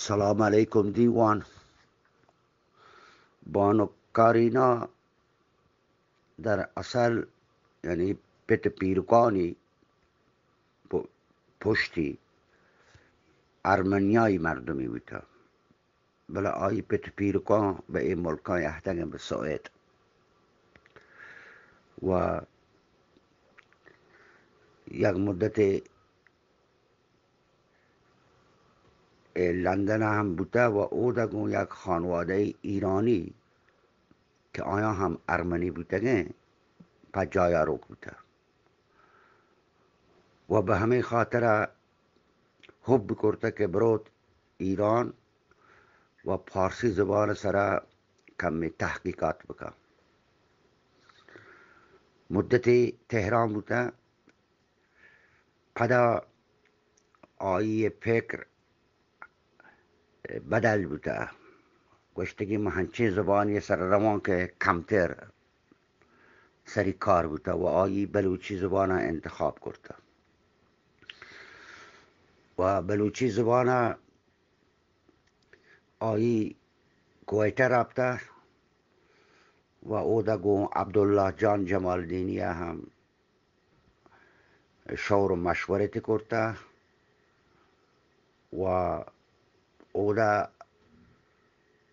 سلام علیکم دیوان. بانک کارینا در اصل، یعنی پت پیرکانی پ-، پشتی ارمنیایی مردمی بوتہ، بلے آئی پت پیرکان بہ اے ملکان اہتگیں، بہ سوئد. و یک مدتے اے لندن ءَ ہم بوتہ و اودا گوں یک خانوادہ ایرانی کہ آیاں ہم ارمنی بوتگیں، پجایا روک بوتہ و بہ ہمے خاطرا حب کرتہ کہ بروت ایران و پارسی زبان سرا کمی تحقیقات بکن. مدتی تہران بوتہ، پدا آئی فکر بدل بوتہ. گوشتگی من ہنچیں زبانی سر روان کہ کمتر سری کار بوتہ و آئی بلوچی زبان انتخاب کرتہ و بلوچی زبان آئی کوئٹہ رپتہ و اودا گوں عبداللہ جان جمالدینی ءَ ہم شور و مشورتی کرتہ و اودا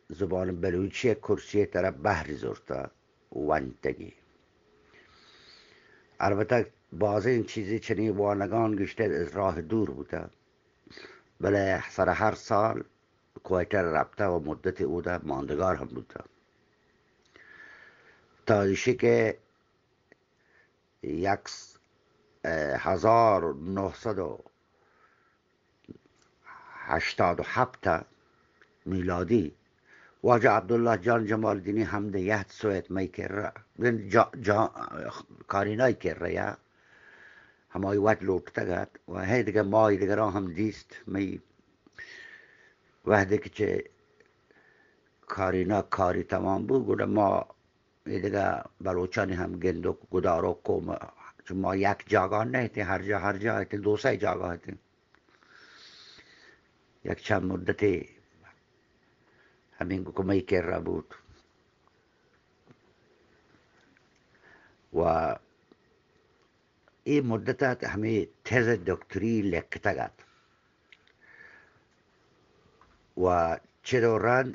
زبان بلوچی کرسی طرف بہری زرتہ ونتگی. البتہ بازیں چیزی چنی وانگان گشتہ راہ دور بوتہ، بلے سر ہر سال کوئٹہ رپتہ و مدتی اودا ماندگار ہم بوتہ. تا ایشی کہ یک س-، اه، ہزار و نہصد و ہشتاد و ہپت میلادی واجہ عبداللہ جان جمالدینی ہمد یہت سویت مئی کرا، جا-، جا-، کارینای کرا یا ہمائی وت لوٹتگ ات و ہے دگہ مائی دگران ہم دیست. مئی وہدے کہ چہ کارینا کاری تمام بو، گڑا ما اے دگہ بلوچانی ہم گندوک گداروک قوم، چہ ما یک جاگہ نہ اتیں، ہر جا، ہر جا اتیں، دو سئے جاگہ اتیں. یک چند مدتے ہمیں گکمئی کرا بوت و اے مدت ات ہمیں تھز دکتری لکھتگ ات و چد و رند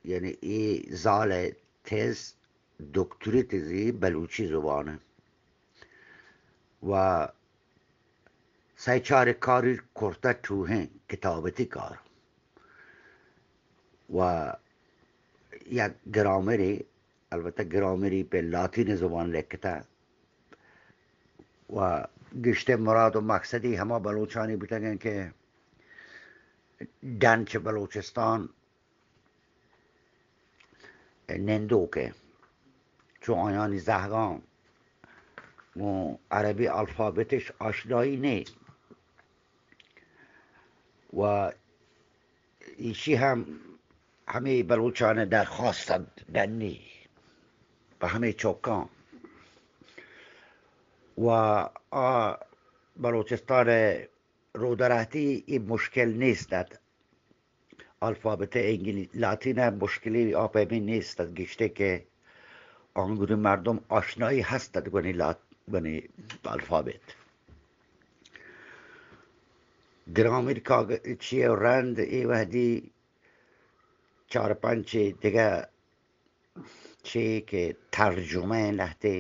یعنی اے زال ءِ تھز دکتری تھزی بلوچی زبان ءَ و سئے چار کاری کرتہ، ٹوہیں کتابتی کار و یک گرامری، البتہ گرامری پہ لاتین زبان لکھتہ و گشتہ مراد و مقصدی ہما بلوچانی بوتگیں کہ ڈن چہ بلوچستان نندوک ءَ، چو آیانی زہگاں گوں عربی الفابتش آشنائی نیست و ایشی ہم ہمے بلوچان درخواست انت ڈنی پہ ہمے چوکاں و آ بلوچستان ءَ رودرہتی اے مشکل نیست ات. الفابت انگلی-، لاتین ءَ مشکلی آ پیمیں نیست ات، گشتے کہ آنگوری مردم آشنائی ہست ات گونی لات-، گونی الفابت. گرامر کاگ-، چی رند اے وہدی چار پنچ دگہ چے کہ ترجمہ لہتے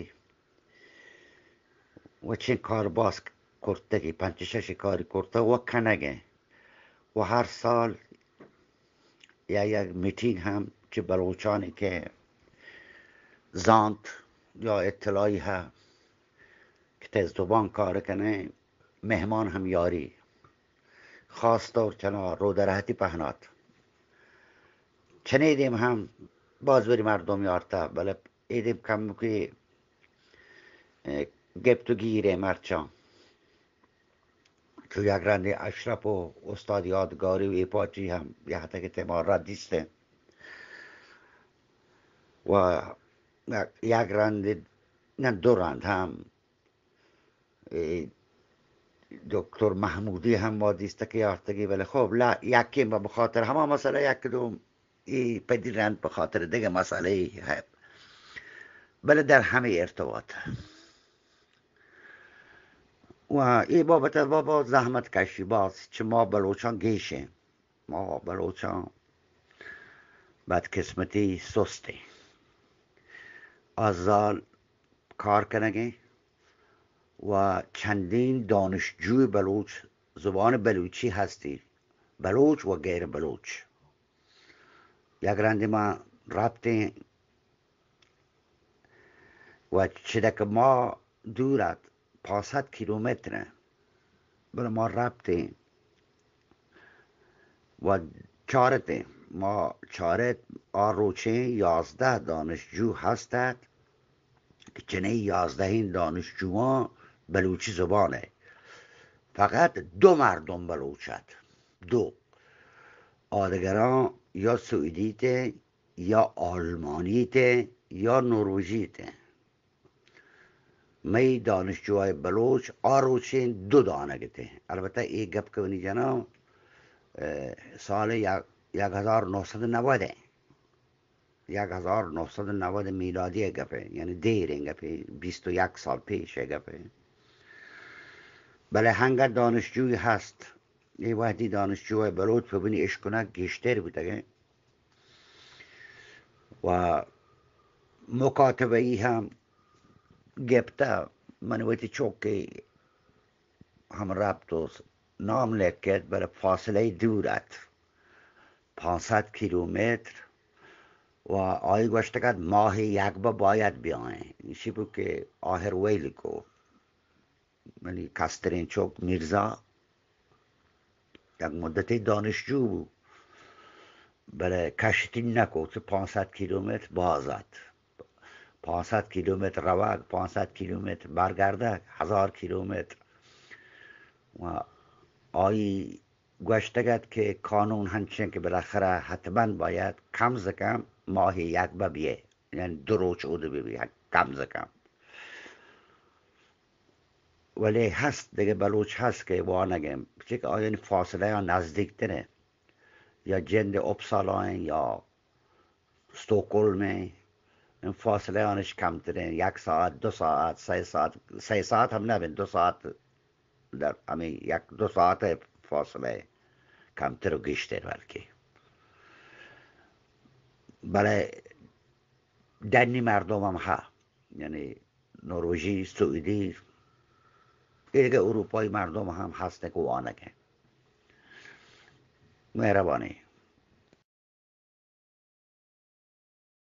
و چین کار باز کرتگی، پنچ شش کاری کرتگ و کنگیں و ہر سال یا یک میٹنگ ہم چہ بلوچانی کہ زانت یا اطلاعی ہا کہ تہ زبان کار کنیں، مہمان ہم یاری، خاص طور چنا رودرہتی پہنات. چنے دیم ہم باز بری مردم یارتا، بلے اے دیم کم کہ، اه، گپت و گیرے مرچاں. چو یک رندے اشرف و استاد یادگاری و اے پارٹی ہم یہتگ کہ ما را دیستیں. و یک رندے، نہ، دو رند ہم اے، دکتر محمودی ہم ما دیستہ کہ آرتگی، بلے خب، لا، یکیں بہ بخاطر ہما مسئلہ یک دو، ای پدی رند بخاطر دگہ مسئلہ ہے، بلے در ہمے ارتباط و ای بابت با باز زحمت کشی، باز چہ ما بلوچاں گیشیں، ما بلوچاں بدقسمتی سستیں. آ زال کار کنگیں و چندین دانشجوی بلوچ، زبان بلوچی ہستی، بلوچ و غیر بلوچ. یک رندی ما رپتیں و چدک ما دور ات، پانصد کیلومتر، بلے ما رپتیں و چارتیں، ما چارت، آ روچیں یازدہ دانشجو ہست ات کہ چنئی یازدہیں دانشجوان بلوچی زبان ء فقط دو مردم بلوچ ات، دو، آدگراں یا سعودی تے یا آلمانی تے یا نروژی تے. مئی دانشجوهای بلوچ آ روچیں دو دانگ اتیں. البتہ اے گپ کہ منی جناں، اه، سال یک، یک ہزار نو سد نود ء، یک ہزار نو سد نود میلادی ء گپ ء، یعنی دیریں گپ ء، بیست و یک سال پیش ء گپ ء. بلے ہنگہ دانشجوی ہست، اے وہدی دانشجوهای بلوچ پہ بنی اشکنگ گیشتر بوتگیں و مکاتبہ ای ہم گپتہ. من وتی چوکے ہم رپت و نام لکت، بلے فاصلہ دور ات، پانصد کیلومتر، و آئی گوشتگ ات ماہ یک بہ باید بیائیں. ایشی بو کہ آہر ویل کو، منی کستریں چوک میرزا یک مدتے دانشجو بو، بلے کشتی نکو، چہ پانصد کیلومتر باز ات. پانصد کیلومتر روگ، پانصد کیلومتر برگردگ، ہزار کیلومتر. و آئی گوشتگ ات کہ قانون ہنچیں کہ بالاخرہ حتماً باید کم از کم ماہ یک بہ بیئے، یعنی دو روچ اود بہ بی، کم از کم. ولی ہست، دگہ بلوچ ہست کہ وانگ ء، چہ کہ آیانی فاصلہ ء نزدیک تر ء، یا جند اپسالا ء یا استوکولم ء، فاصلہ آنش کمتر ء، یک ساعت، دو ساعت، سئے ساعت، سئے ساعت ہم نہ بنت، دو ساعت، در ہمیں یک دو ساعت ء فاصلہ ء کمتر و گیشتر بلکہ. بلے ڈنی مردم ہم ہا، یعنی نروژی، سعودی، اے دگہ اروپائی مردم ہم ہستیں کہ وانگ ء. مہربانی.